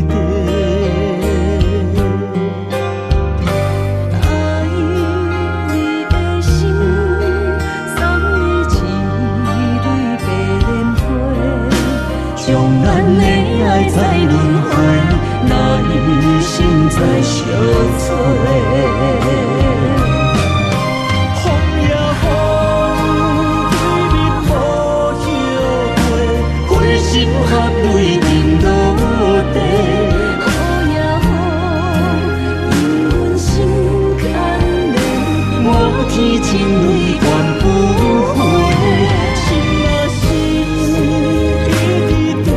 地。愛你的心，送你一蕊白蓮花，將咱的愛再輪迴，來生再相找。風也風，對面無後悔，灰心合淚停落地。雨也雨，因阮心牽連，滿天情淚願不回。心啊心，一直對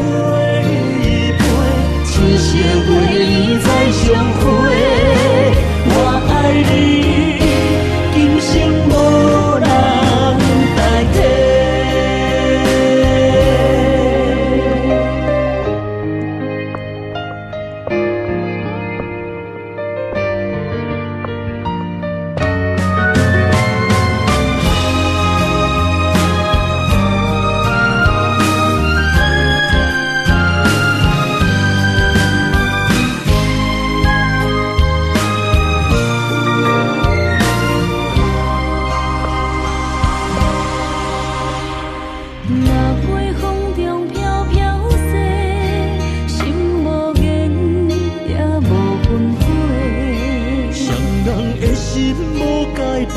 陪，千生月再相會。我愛你，今生無人代替。若袂風中飄飄逝，心無言也無分開。雙人的心無改變，